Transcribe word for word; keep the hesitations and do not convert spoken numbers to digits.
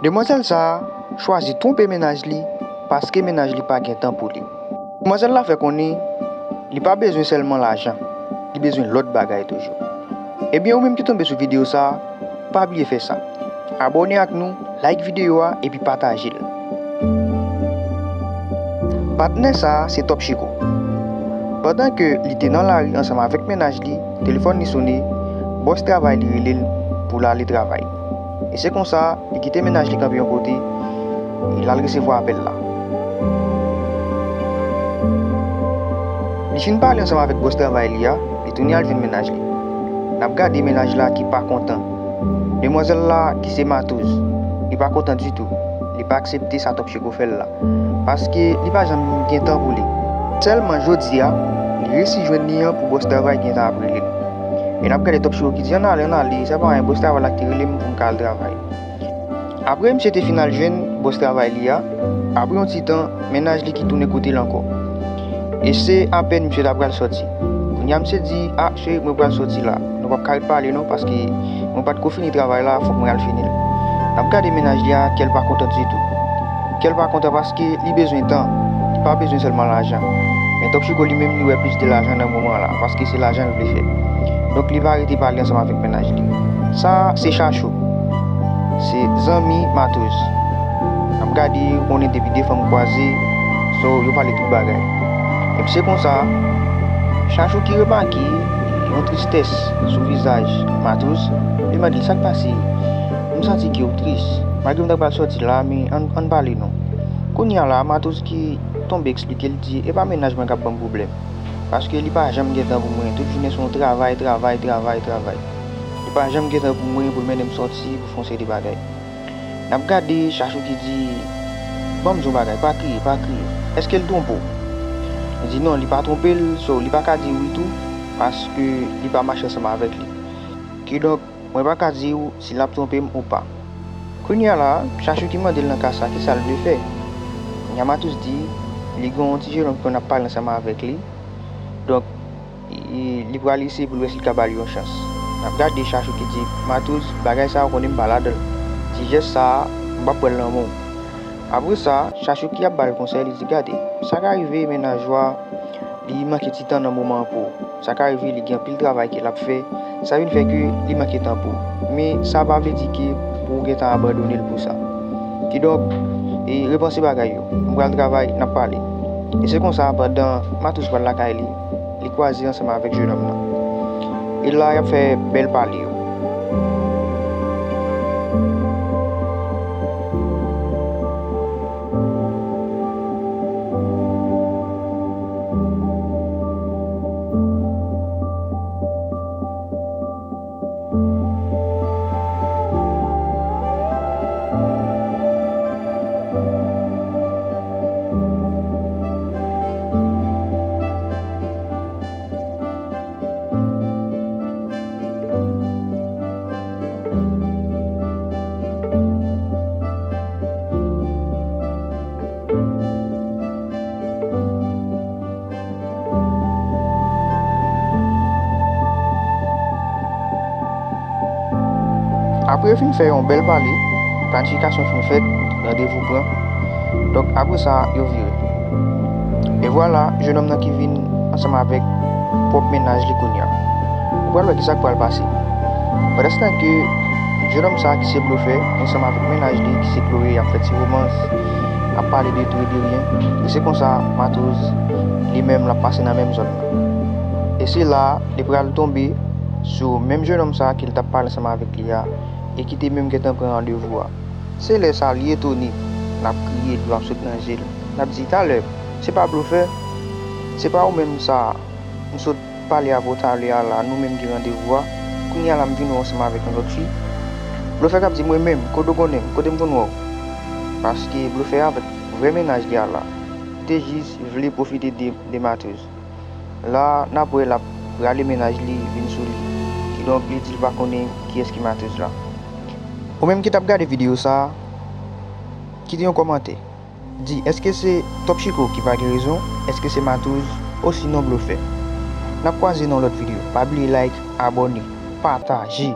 Demwazèl sa a chwazi twonpe mennaj li paske mennaj li pa gen tan pou li. Demwazèl la fè konnen li pa bezwen sèlman lajan, li bezwen lòt bagay toujou. Ebyen, ou menm ki tonbe sou videyo sa a, pa bliye fè sa. Abòne ak nou, like videyo a epi pataje l. Patnè sa a se Top Chico. Pandan ke li te nan lari ansanm avèk mennaj li, telefòn li sone, bòs travay li rele l pou l ale travay. E se konsa, li kite mennaj li kanpe yon kote, e l al resevwa apèl la. Li fin pale ansanm avèk bòs travay li a, li tounen al jwenn mennaj li. N ap gade mennaj la ki pa kontan. Demwazèl la ki se Matouz, li pa kontan ditou. Li pa aksepte sa Top Chico fè l la. Paske li pa janm gen tan pou li. Sèlman jodi a, li resi jwenn li an pou bòs travay gentan ap rele l. E n ap gade Top Chico ki di, "Ann ale, ann ale, sa pa anyen, bòs travay la ki te rele m pou m ka al travay." Apre misye te fin al jwenn bòs travay li a, apre yon ti tan, mennaj li ki tounen kote l ankò. E se apèn misye ta pral sòti. Kounye a misye di, "A, cheri, mwen pral sòti la. Nou p ap ka ret pale non, paske mwen pa t ko fini travay la, fòk mwen al fini l." N ap gade mennaj li a, kè l pa kontan ditou. Kè l pa kontan paske li bezwen tan. Li pa bezwen sèlman lajan. Men Top Chico li menm, li wè plis de lajan nan moman la, paske se lajan l vle fè. Donk, li pa rete pale ansanm avèk mennaj li. Sa a, se Chachou. Se zanmi Matouz. N ap gade, ou konnen depi de fanm kwaze, so, yo pale tout bagay. Epi se konsa, Chachou ki remake yon tristès sou vizaj Matouz, li mande l, "Sa k pase? M santi ke w tris. Malgre m ta pral sòti la, men ann, ann pale non." Kounye a la, Matouz ki tonbe eksplike l, di, "E pa mennaj mwen k ap ban m pwoblèm. Paske li pa janm gen tan pou mwen. Tout jounen se yon travay, travay, travay, travay. Li pa janm gen tan pou mwen, pou l mennen m sòti, pou fè yon seri de bagay." N ap gade Chachou ki di, "Ban m di yon bagay, pa kriye, pa kriye. Èske l twonpe w?" Li di non, li pa twonpe l, so li pa ka di wi tou, paske li pa mache ansanm avèk li. Kidonk, mwen pa ka di w si l ap twonpe m ou pa. Kounye a la, Chachou ki mande l nan ka sa, kisa l vle fè. Kounye a Matouz di, li gen yon ti jenòm ki konn ap pale ansanm avèk li. Donk, e, li pral eseye pou l wè si l ka ba l yon chans. N ap gade Chachou ki di, "Matouz, bagay sa a ou konnen m pa ladan l. Ti jès sa a, m p ap pran l nan men w." Apre sa, Chachou ki ap ba l konsèy, li di, "Gade, sa ka rive mennaj ou a, li manke ti tan nan moman an pou ou. Sa ka rive li gen anpil travay ke l ap fè, sa vin fè ke li manke tan pou ou. Men sa pa vle di ke pou ou gentan abandone l pou sa. Kidonk, e, repanse bagay yo. M pral travay, n ap pale." E se konsa, pandan Matouz pral lakay li, li kwaze ansanm avèk jenòm nan. E la, y ap fè bèl pale yo. Apre yo fin fè yon bèl pale, planifikasyon fin fèt, randevou pran. Donk, apre sa, yo vire. E vwala, jenòm nan ki vin ansanm avèk pwòp mennaj li kounye a. Ou pral wè kisa k pral pase. Pandanstan ke jenòm sa a ki se blofè, ansanm avèk mennaj li ki se Chloé, y ap fè ti womans, ap pale de tou e de ryen. E se konsa, Matouz, li menm, l ap pase nan menm zòn nan. E se la, li pral tonbe sou menm jenòm sa a ke l t ap pale ansanm avèk li a, e ki te menm gentan pran randevou a. Se lè sa a, li etone, l ap kriye, dlo ap sot nan je l. L ap di, "Talè, se pa blofè? Se pa ou menm sa a, m sot pale avè w talè a la, nou menm gen randevou a. Kounye a la, m vin wè w ansanm avèk yon lòt fi." Blofè k ap di, "Mwen menm, kote w konnen m? Kote m konn wè w?" Paske blofè avèk vrè mennaj li a la, li te jis vle pwofite de, de Matouz. La, n ap wè l ap rale mennaj li vin sou li. Kidonk, li di l pa konnen kiyès ki Matouz la. Ou menm ki t ap gade videyo sa a, kite yon kòmantè. Di, èske se Top Chico ki pa gen rezon? Èske se Matouz? Osinon blofè? N ap kwaze nan yon lòt videyo. Pa bliye like, abòne, pataje.